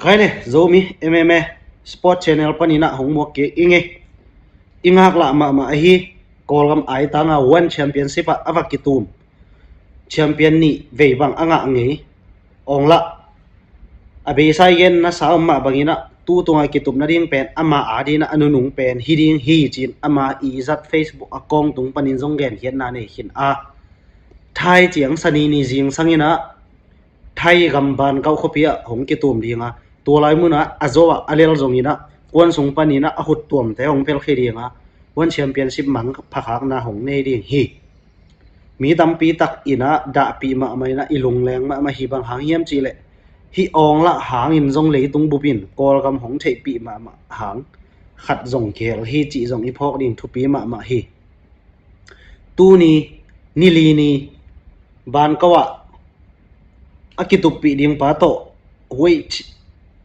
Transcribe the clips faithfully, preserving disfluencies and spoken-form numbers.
Kai le Zomi M M A Sport Channel panin ah hong muak kik ing ei. I ngaklah mahmah ahi, Kawlgam aitanga One Championship ah a va kitum champion nih vei bang a ngah ngei. Awng Lah, a beisa i genna sa om mah bangin ah tu tunga kitum nading pen ama adin ah a nunung pen hi ding hi, ci-in ama i zat Facebook account tung panin zong genkhiatna nei khin a. Thai ciang Sani ni zingsangin ah Thai gam Bangkok khuapi ah hong kitum ding a, tua lai munah a zo ah a lel zongin ah kuan sung panin ah a khut tuamte hong pelkhia ding a, One Championship mang phakhakna hong nei ding hi. Mi tampi tak in ah dahpih mahmah in ah i lungleng mahmah hi. Bang hang hiam cih leh hih Awng Lah hangin zong leitung bup in Kawlgam hong theihpih mahmah hang khat zong kihel hi cih zong i phawk ding thupi mahmah hi. Tuni ni li ni Bangkok ah a kituppih ding pa tawh weight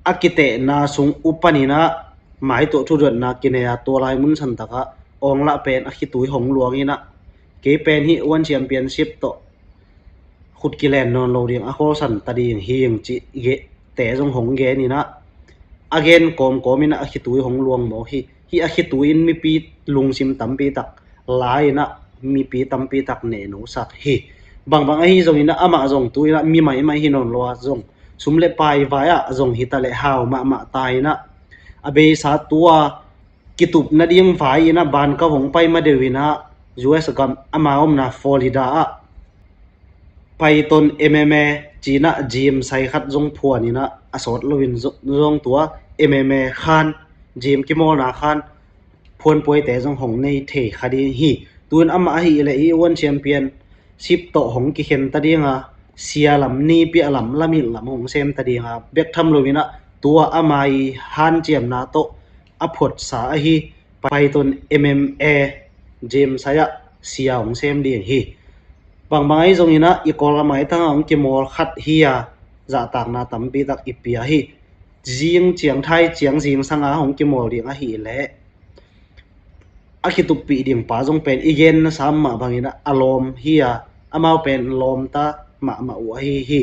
a kitehna sung uh panin ah mai tawh thudotna kinei a, tua lai mun santak ah Awng Lah pen a khitui hong luangin ah, kei pen hih One Championship tawh khut kilen nawn lo ding a kholsan ta ding hi ing, cih te zong hong genin ah, a gen kawmkawmin ah a khitui hong luang mawk hi. Hih a khitui in mipi lungsim tampi tak la in ah mipi tampi tak nehno sak hi. Bangbang ahi zongin ah amah zong tu in ah mi maimai hi nawn lo a, zong sum le pai vai ah zong hi ta leh hau mahmah ta in ah, a beisa tua kitup nading vai in ah Bangkok hong pai ma deuh in ah U S gam ama omna Florida ah Python M M A ci-in ah gym sai khat zong phuan in ah, a sawt loin zong tua M M A khan, gym kimawlna khan phuanpuaite zong hong nei thei kha ding hi. Tu-in amah ahih leh hih One Championship tawh hong kikhen ta ding a, sia lam, nipi a lam, lamit lam hong sem ta ding a, bek tham loin ah tua ama i hanciamna tawh a phuatsa ahi Python M M A gym sai ah sia hong sem ding hi. Bangbang ahi zongin ah i Kawlgam aitanga hong kimawl khat hi a, zahtakna tampi tak i pia hi. Zing ciang, Thai ciang zingsang a hong kimawl ding ahih leh a kituppih ding pa zong pen i genna sa mah bangin ah a lawm hi a, amau pen lawmta mahmah uh ahi hi.